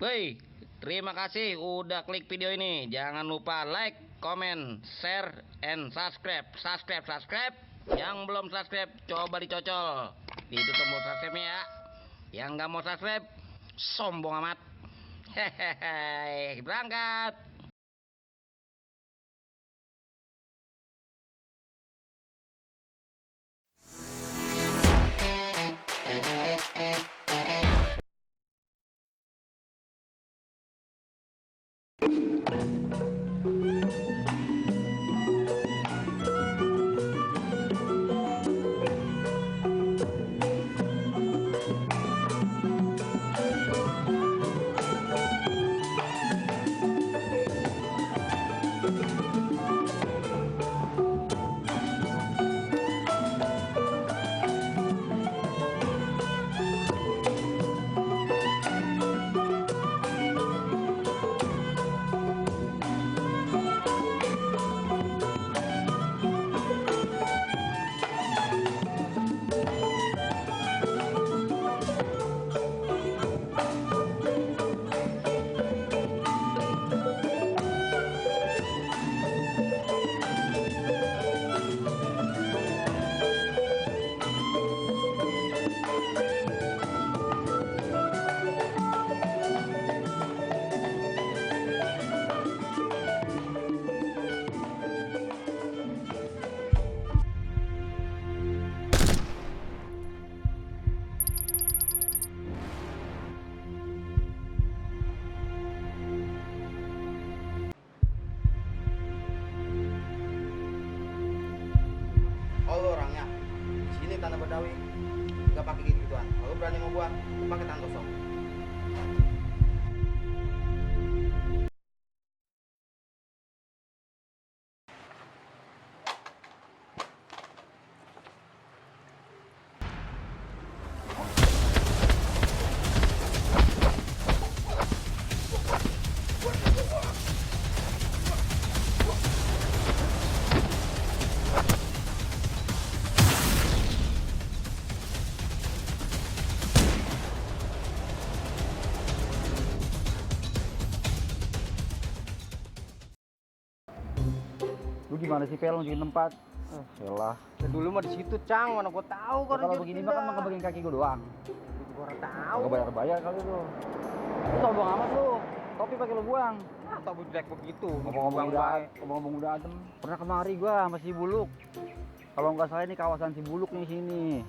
Woi, terima kasih udah klik video ini. Jangan lupa like, comment, share, and subscribe. Subscribe. Yang belum subscribe, coba dicocol. Itu tombol subscribe-nya ya. Yang nggak mau subscribe, sombong amat. Hehehe, berangkat. Oh lu orangnya sini tanah Betawi nggak pakai gituan. Kalau berani mau gua pakai tangan kosong. Lu gimana sih Pel nunjukin tempat? Yalah. Ya, dulu mah di situ Cang, mana gua tahu kan. Kalau begini mah kan ngebagiin kaki gua doang. Gua ora tahu. Gak bayar kali lu. Lu sombong amat lu. Topi pakai lu buang. Ah, tahu jelek begitu. Ngomong-ngomong udah adem. Pernah kemari gua sama si Buluk. Kalau nggak salah ini kawasan si Buluk nih sini.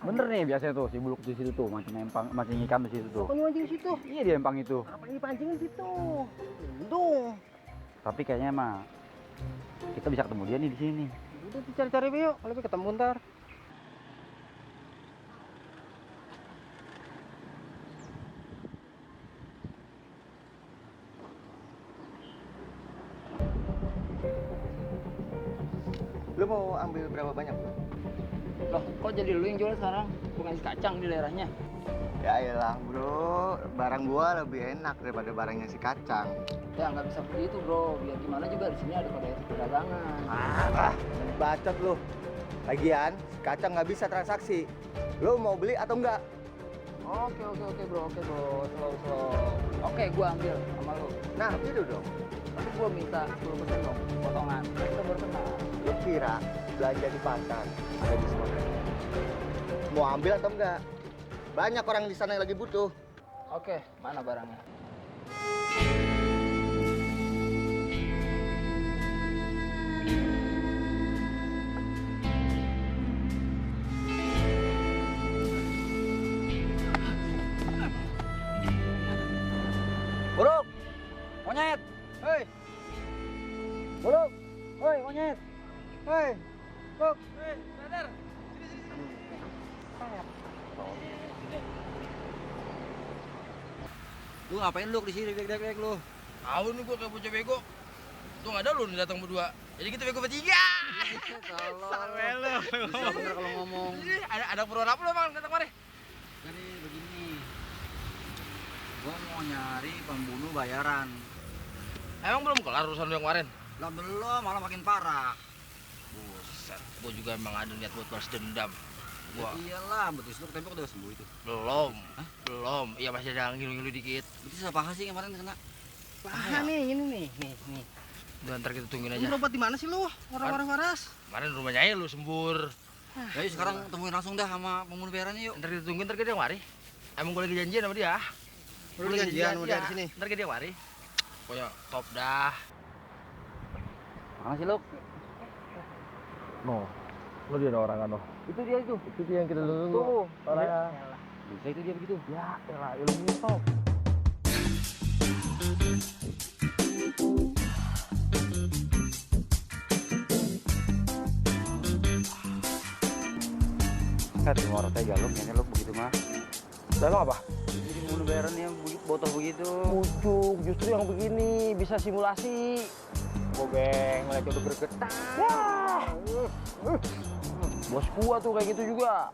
Bener nih biasanya tuh si Buluk di situ tuh mancing ikan di situ tuh. Kok mancing di situ? Iya di empang itu. Apa ini pancing di situ? Lindung. Tapi kayaknya mah kita bisa ketemu dia nih di sini. Udah dicari-cari yuk, kalau ketemu ntar. Lu mau ambil berapa banyak? Loh, kok jadi lu yang jual sekarang? Bukan si kacang di daerahnya. Ya elah bro, barang gua lebih enak daripada barangnya si kacang. Ya nggak bisa begitu bro, biar gimana juga di sini ada kode etik perdagangan. Bacot lu. Lagian, si kacang nggak bisa transaksi. Lu mau beli atau enggak? Oke bro, slow. Oke, gua ambil sama lu. Nah, gitu dong. Tapi gua minta 10% dong, potongan. Kita baru kenal. Lu kira belanja di pasar ada diskon? Mau ambil atau enggak? Banyak orang di sana yang lagi butuh. Oke, mana barangnya? Buruk! Monyet! Hei! Buruk! Hei, monyet! Hei! Buruk! Hei, brother, sini. Lu ngapain lu di sini dek lu? Tahu nih gua kayak bocah bego. Tuh ada lu nih datang berdua. Jadi kita bego bertiga. Sampai lu. Bener kalau ngomong. Ini ada perlu apa lu Bang datang kemari? Jadi begini. Gua mau nyari pembunuh bayaran. Emang belum kelar urusan lu yang kemarin? Lah belum, malah makin parah. Buset, gua juga emang ada niat buat balas dendam. Wah. Iyalah, betul itu tembok udah sembuh itu. Belum. Belum. Iya masih ada ngilu-ngilu dikit. Berarti siapa sih kemarin kena? Paha nih, ini nih. Udah ntar kita tungguin Lu aja. berobat di mana sih lu? Orang-orang waras. Kemarin rumahnya aja lu sembur. Ayo sekarang temuin langsung dah sama penghuni peliharannya yuk. Ntar kita tungguin, ntar kita yang mari. Emang gue lagi janjian sama dia. Lu janjian sama dia di sini. Ntar kita yang mari. Pokoknya top dah. Mana sih lu? No, lo dia ada orang kan no? Itu dia itu. Itu dia yang kita nunggu. Tuh. Orangnya. Bisa itu dia begitu. Ya, elah ilmu stop. Kan semua orang tega lu, kayaknya lu begitu mah. Lah emang apa? Jadi penghuni peliharaan yang botol begitu. Pucuk, justru yang begini bisa simulasi. Gobeng, mereka udah bergetar. Wah, bos gua tuh kayak gitu juga.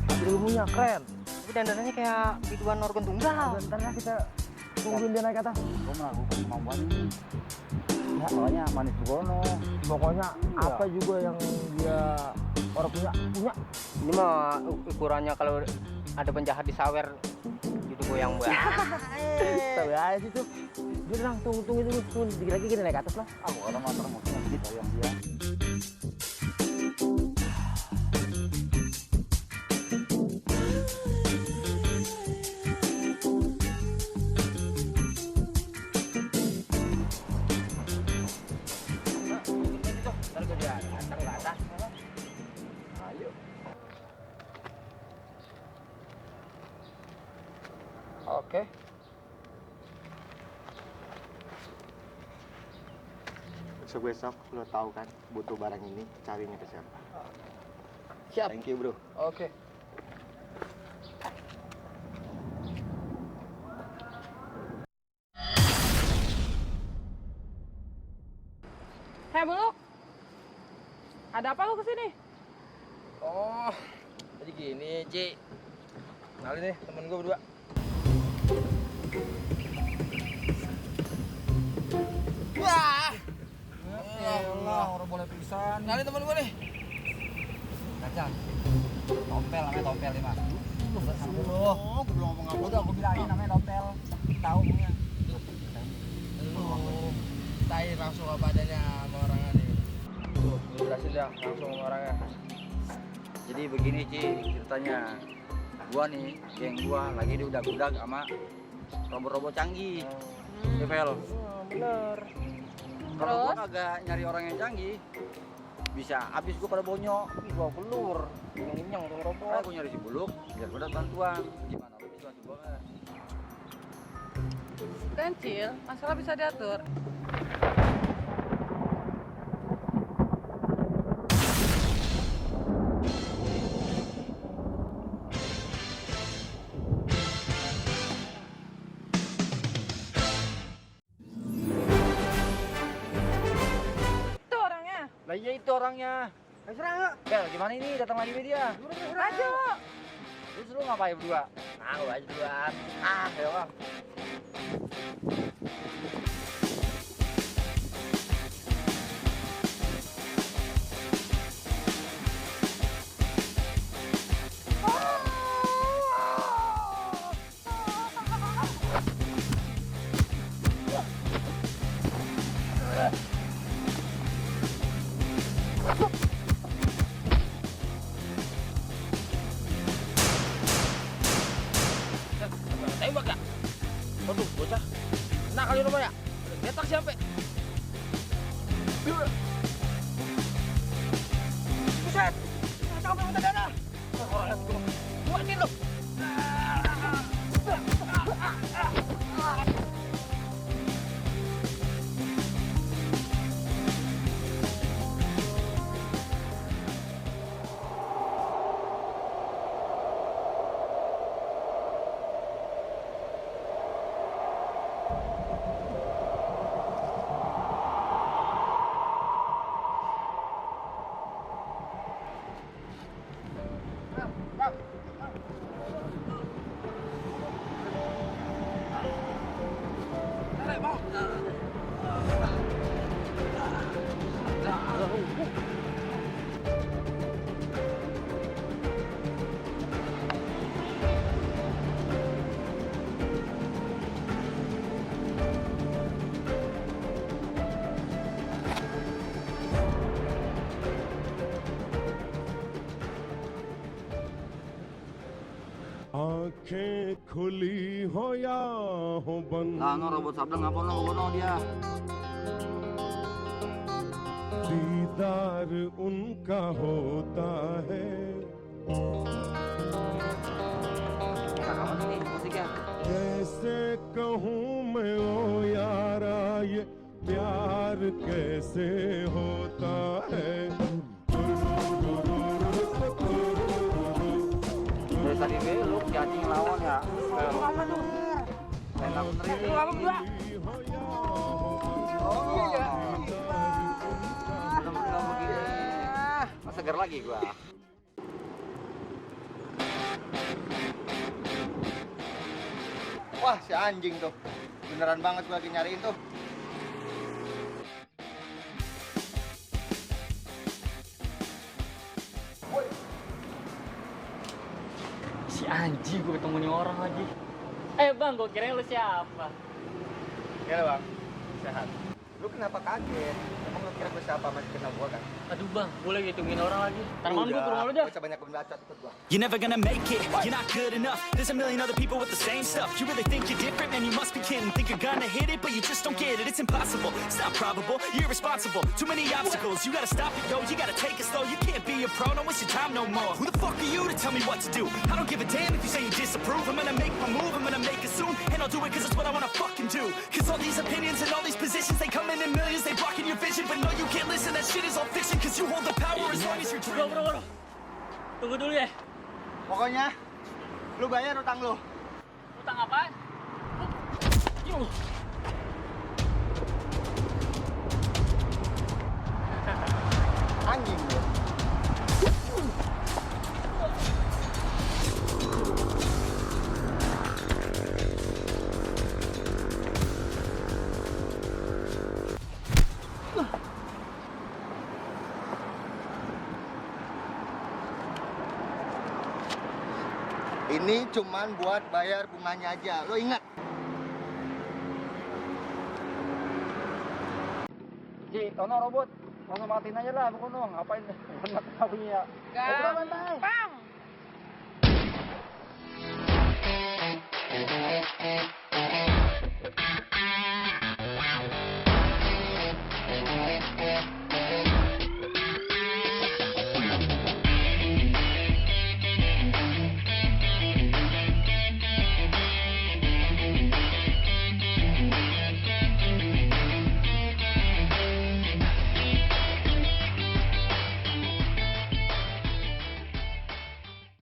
Ambil ilmunya keren. Tapi dandanannya kayak biduan organ tunggal. Bentar ya kita tungguin dia naik ke atas. Gua melakukan kemampuan ini. Ya, makanya manis bugono. Pokoknya apa juga yang dia orang punya. Ini mah ukurannya kalau ada penjahat di sawer gitu goyang banget. Tahu ya situ. Dia bilang tunggu dulu, dikit lagi kita naik ke atas lah. Aku orang motor musuhnya begitu yang dia. Ntar gue dia datang ke atas. Ayo. Oke. Besok lo tahu kan butuh barang ini carinya ke siapa. Siap. Thank you bro. Oke. Hei Buluk, ada apa lu kesini? Oh, jadi gini, Ci. Kenalin nih temen gue berdua. Wah! Ya Allah, orang boleh pisan. Kenalin temen gue nih. Kacang. Tompel namanya tompel nih, Mas. Oh, gue belum ngomong Udah aku bilangin namanya tompel. Tahu punya. Lu tai langsung apa adanya sama orangnya nih. Tuh, gue jelasin dah langsung sama orangnya. Jadi begini, Ci, ceritanya. Gua nih, geng gua lagi diudak-udak sama robot-robot canggih. Level. bener. Kalau gua Terus? kagak nyari orang yang canggih, bisa habis gua pada bonyok. Ih, gua pelur. Nyang tuh Karena robot. gua nyari si Buluk, biar gua dapat bantuan. Gimana lu bisa bantu gua nggak? Kancil, masalah bisa diatur. Itu orangnya. Lah iya itu orangnya. Ayo serang yuk. Bel, gimana ini? Datang lagi dia. Maju. Terus lu ngapain berdua? Nah, lu aja duluan. Ayo bang. Tembak ya? Waduh, bocah. Nah kali rumah ya? Detak siapa? Buset! Sampai minta dana! Buatin lu! आंखें खुली हो या हो बंद Nah, no robot sableng apa no dia. दीदार उनका होता है Rekaman ini musiknya. कैसे कहूँ मैं ओ यारा ये प्यार कैसे होता है Dari tadi belok cacing lawan ya. Apa tuh? Enak bener ini. Lu apa berdua? Temen kamu gini. Mas seger lagi gua. Wah, si anjing tuh. Beneran banget gua lagi nyariin tuh. Si anjing gue ketemu nih orang lagi. Bang, gue kira lu siapa? Ya bang, sehat. Lu kenapa kaget? Emang lu kira gua siapa? Masih kenal gua kan? Aduh bang, gue lagi hitungin orang lagi. Tanaman gue ke rumah lu dah. Gua coba banyak bacot ikut gua. You're never gonna make it, you're not good enough. There's a million other people with the same stuff. You really think you're different, man, you must be kidding. Think you're gonna hit it, but you just don't get it. It's impossible, it's not probable, you're irresponsible. Too many obstacles, you gotta stop it, yo. You gotta take it slow, you can't be a pro, don't waste your time no more. Who the fuck are you to tell me what to do? I don't give a damn if you say you disapprove. I'm gonna make my move, I'm gonna make it soon. And I'll do it cause it's what I wanna fucking do. Cause all these opinions and all these positions, they come in millions, they blocking your vision. But no, you can't listen, that shit is all fiction. Cause you hold the power as long as you're dreaming. Bro. Tunggu dulu ya. Pokoknya lu bayar utang lu. Utang apaan? Yuh. Anjing lu. Ini cuman buat bayar bunganya aja, lo ingat? Ji, ono robot. Langsung matiin aja lah, bukan dong. Ngapain? Enak tahunya. Gampang.